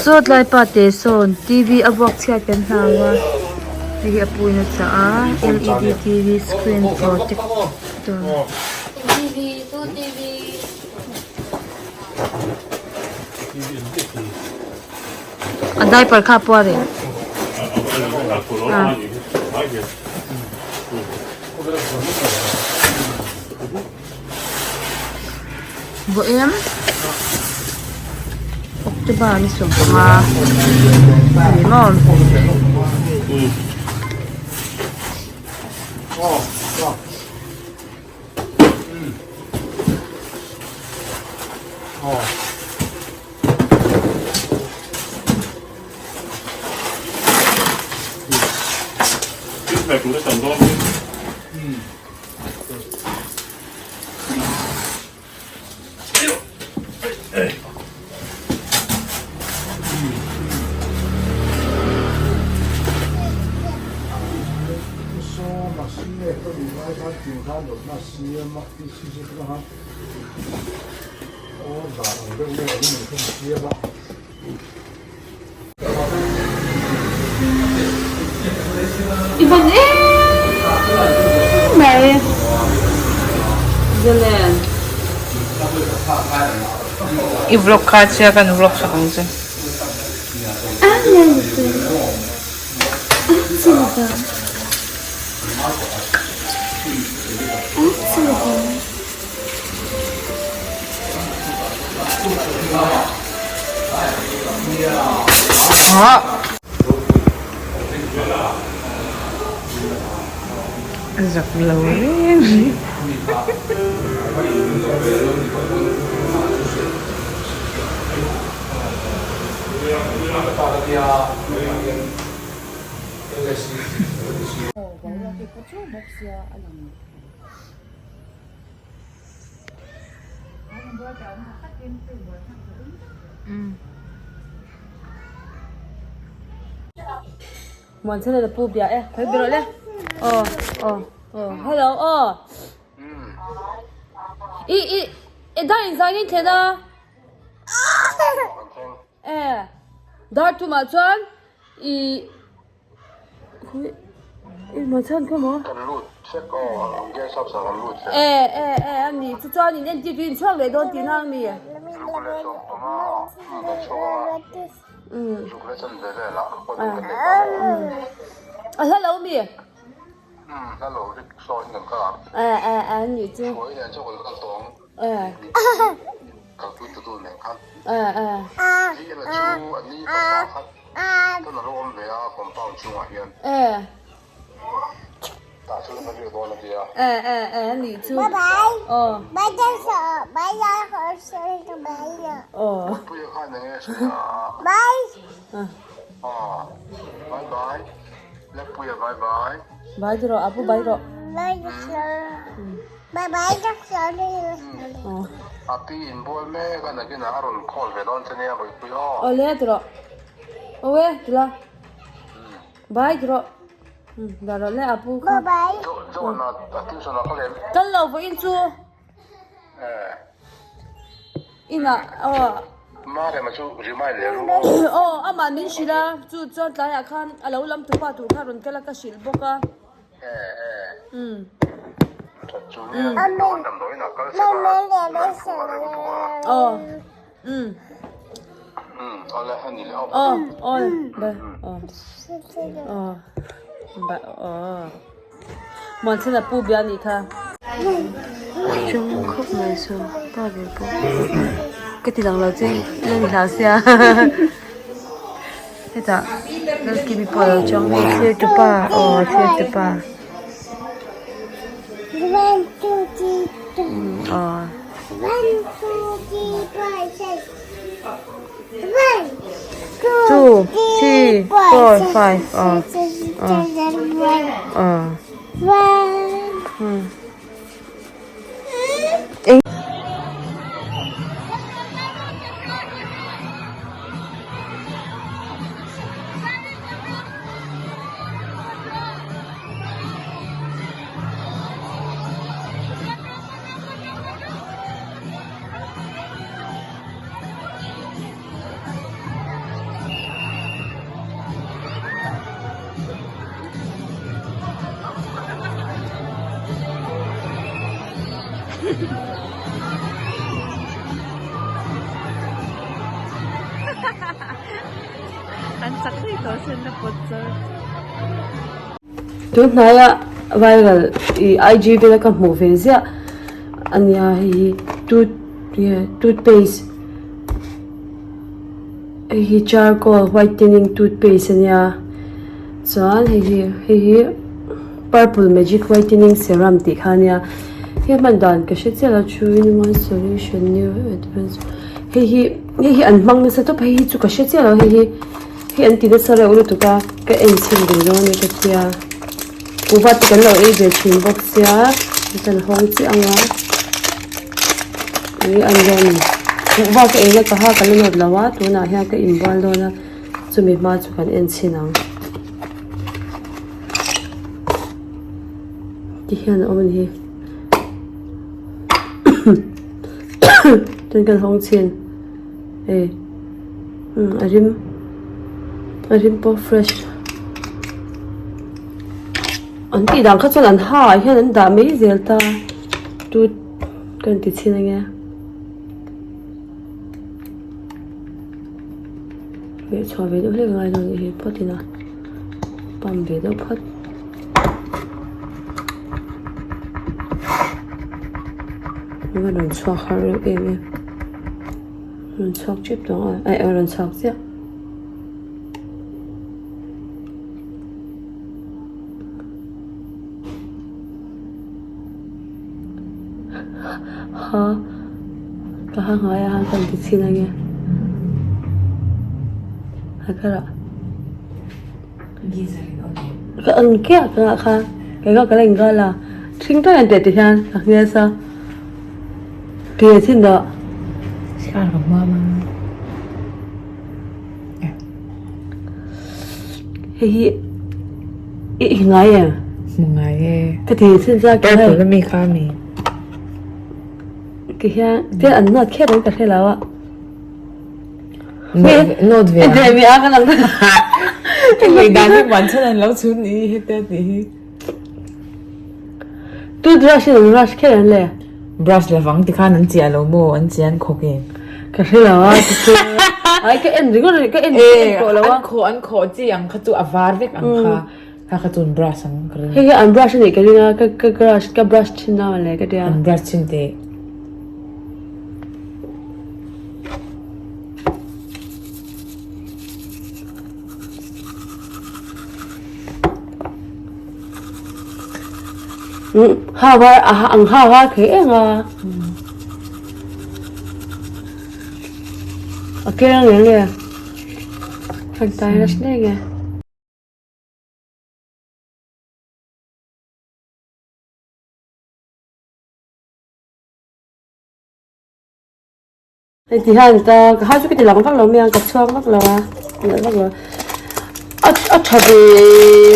Saw tlai pa te sawn T V a vuak chhiat kan hlau a hei hi a pu in a chah a L E D T V screen protector. A diaper kha a puar em? Vawiin October ni 15 a ni maw? I hman em mai Zalen. I vlog kha chia kan vlog sak ang che. A zak lo reng reng. Muanchhana la pu bia e khawi ber le aw aw aw hello aw i i i dar in zai in thlen a e dar tumah chuan i E e e a ni chu chuan in entir chu in chhuak leh dawn tihna a mi? A hla lo mi? E e e a ni chu. E. E e. E. E e e a nih chu. Aw. Aw. Bai ti rawh apu bai rawh. Aw le ti rawh. Aw e ti la. Bai ti rawh. Dah rawh le apu kha. Kal lo vawiin chu. Inah aw. Aw amah min hrilh a chu chuan tlaiah khan a lo lam tupa tur kha rawn kal a ka hrilh bawk a. Aw. Aw aw aw aw aw Muanchhana pu bia anih kha. Chung khawp mai chu pa ber pawh ka ti lang lo che la ni hlau sia hetah Lalkimi pawh alo chuang hei thlir tu pa aw thlir tu pa aw. Two, three, four, five aw aw aw hmm. An chak daih tawh sin a pawt char char. Tun hnaia viral ih IG vela ka hmuh ve ziah a nia hei hi tooth nge toothpaste hei hi charcoal whitening toothpaste a nia chuan hei hi hei hi purple magic whitening serum tih kha a nia hei hman dan ka hre chiah lo two in one solution new advance hei hi hei hi an hmang nasa tawp hei hi chu ka hre chiah lo hei hi. Hei an ti nasa reuh lutuk a, ka en chhin ve dawn a ka tia. Kuhva te kan lo ei ve thin bawk sia, kan hawng chiah ang a. Ih an dawn a ni. Kuhva ka ei na ka ha ka la nawt lo a, tunah hian ka inbual dawn a, chumi hma chu kan en chhin ang. Ti hian a awm a ni hi. Chuan kan hawng chhin. Hei umm a rim a rim pawh fresh an tih dan kha chuan an ha ah hian an dah mai zel ta tut ka rawn ti chhin ange leh chhuah ve deuh hlek a ngai dawn anih hi phawt ila pump ve deuh phawt. A rawn chhuak har reuh em em rawn chhuak tep tawh ang a a rawn chhuak chiah ha ka ha ngai a ka rawn ti chhin ange a karah. Ka ang chiah ka ngah kha kei kha ka la inghal a ṭhing ṭeuh en teh ti hian ka hnias a ti leh chin dah. Hei hi i i ngai em? Ngai e. Ka ti chin cha ka hei. Purple ami kha ami. Ti hian tian an nawt kher ang ka hre lo a. Note ve a. Mi a ka lang. Hei dan hi muan chhan an lo chhun ni hete ti hi. Toothbrush in an brush kher an le. Brush lovang ti khan an chiah lo maw an chian khawk em. Ka hre lo a ti chu. Ai ka en ringawt ka en tawh lo a. An khawh an khawh chi ang kha chu a var vek ang kha. Kha kha chu an brush ang ka ring. Hei hi an brush anih ka ring a ka ka brush ka brush thin a le ka tia. An brush thin teh. Ha var a ang ha var thei eng a a keng ang nge kan tai nasa hle nge. Hei ti hian ta ka ha chu ka ti lang vak lo mai a ka chhuak vak lo a nalh vak lo a a tha ve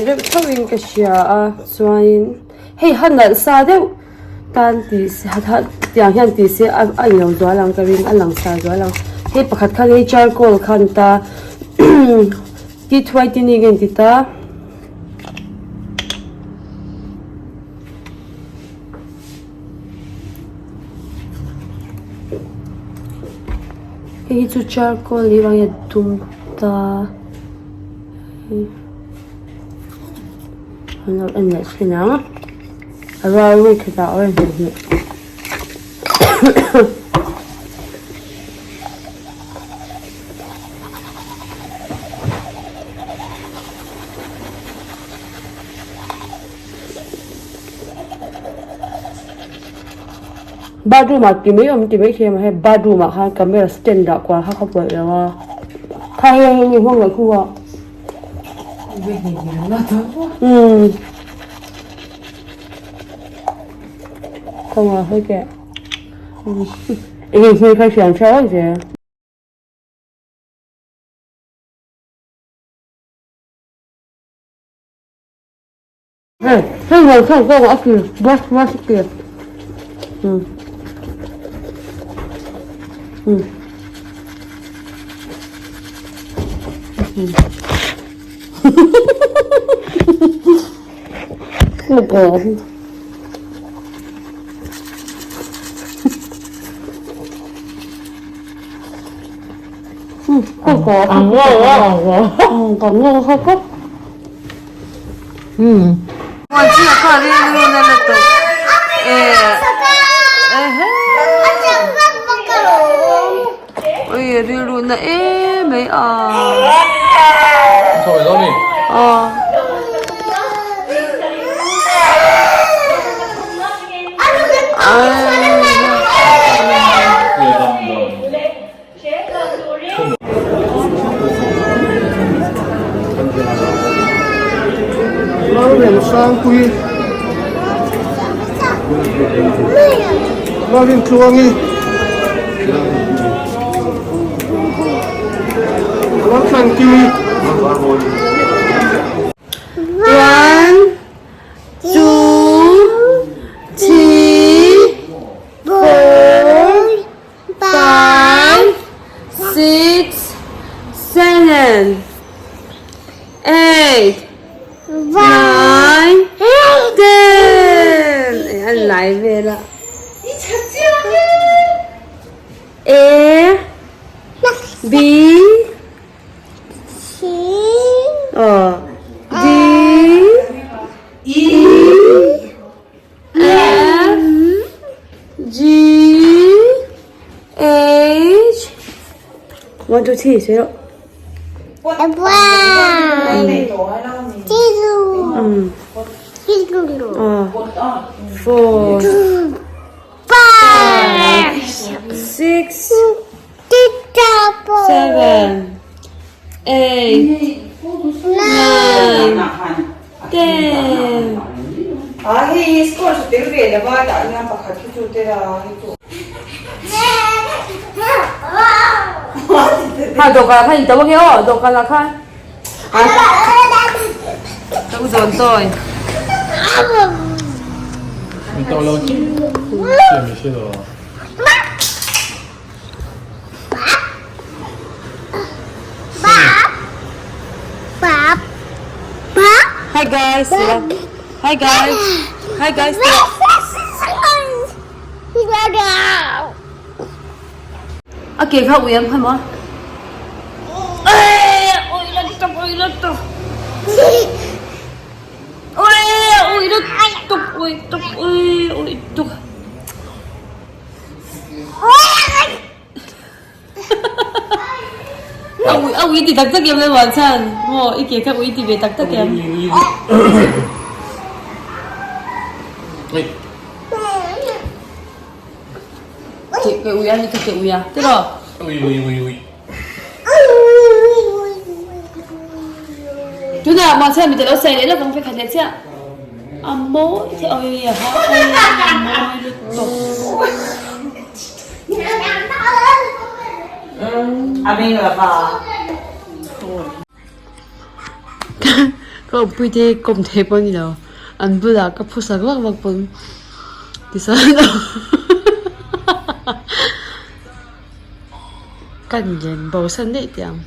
reuh tho in ka hria a chuanin hei ha nalh sa deuh tan tih se tiang hian tih se a a inlo zual ang ka ring a lang sa zual ang hei pakhat khan hei charcoal khan ta teeth whitening a inti ta. Hei hi chu charcoal nih vang hian a dum ta an lo en leh thin ang a rual rui khatah a rawn hmuh hmuh. Bathroom ah ti mai awm ti mai thei a mahse bathroom ah khan camera stand dah kual kha ka buaih lo a kha hei hei hei hmang leh khu a umm kawngah hawi teh eng nge hmel kha hriam hriau vek zel. Hei hei ngawr khan kawng a ti brush brush a ti um um um. Rilru na em mai a. Lalremsangpuii Lalrintluangi Laltlankimi One, two, three, four, five, six, seven, eight, nine, ten. An lai vel a. A, B, C, D, E, F, G, H, 1, 2, 3, sawi rawh. 4, 5, 6, 7, 8, 9, 10. Ha dawhkan ah khan in to ange aw dawhkan ah khan ka u dawn tawi. Hi guys. Hi guys. Hi guys. A ke kha ui ang kha maw? Ui la tuk ui la tuk. Ui ui la tuk ui tuk ui ui tuk. A ui ti tak tak em le wan chan maw i ke kha ui ti ve tak tak em. Ke ke ui a ni kha ke ui a tiraw. Ui ui ui ui. Tunah mah chuan mi te lo sawi leh lawk ang phei khat leh chiah. A mawi the oi a ha oi a mawi lutuk. Ka awmpui te kawm thei pawh a ni lo an bulah ka phusak vak vak pawn tichuan ka inlen bo san daih teh ang.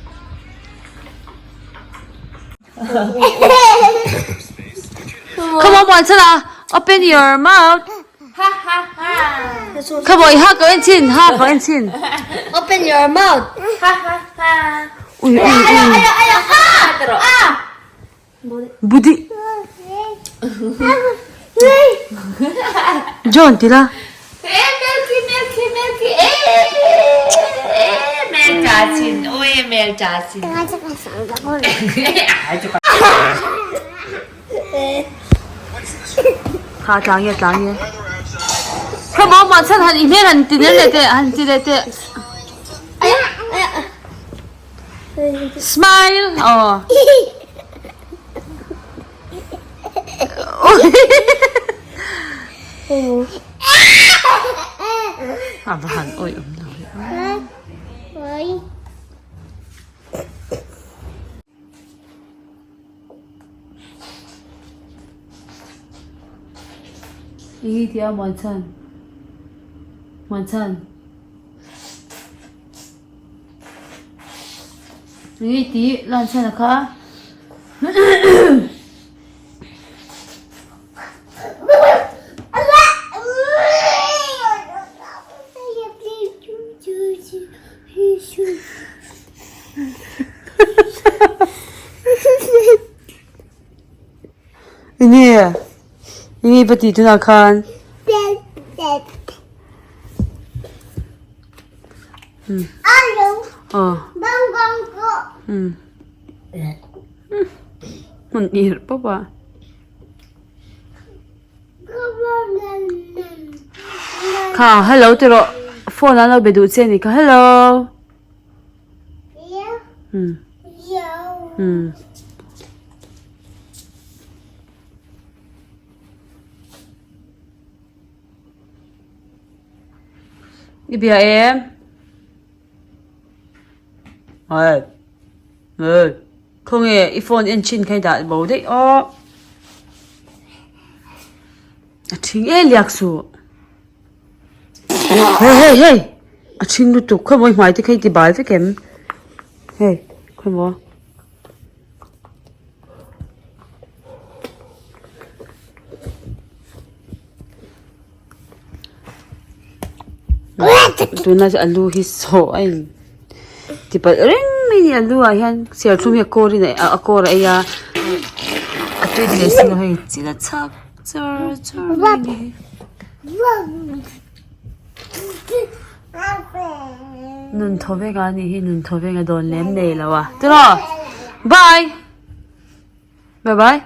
Come on Muanchana open your mouth Come on i ha ko en chin ha ko en chin Open your mouth Ui ui ui Budi John tila Kha tlang nge tlang nge Come on Muanchhan han i hmel han ti leh teh han ti leh teh Smile aw. A va han awih awm lo ve. Eng tia Muanchhan Muanchhan. Ui tih lan chhan a kha. Enge? Enge i va tih tunah khan? Aw. Umm. Hmun irh pawp a. Kha hello ti rawh phone an lo be duh che a ni kha hello. Umm. Umm. I bia em? Hey. Hey. Khawnge i phone en thin kha i dah bo daih aw. A thing e liak suh. Hey hey hey. A thing lutuk khawi maw i hmai te kha i ti bal vek em? Hey khawi maw. Tuna chu alu hi sawh a in ti palh reng mai a ni alu ah hian serthlum hi a kawr in a kawr a ei a a tui ti leh si lo hei chil a chhak char char mai a ni. Nun thaw vek a ni hi nun thaw vek a dawn lem nei lo a tiraw bye bye bye.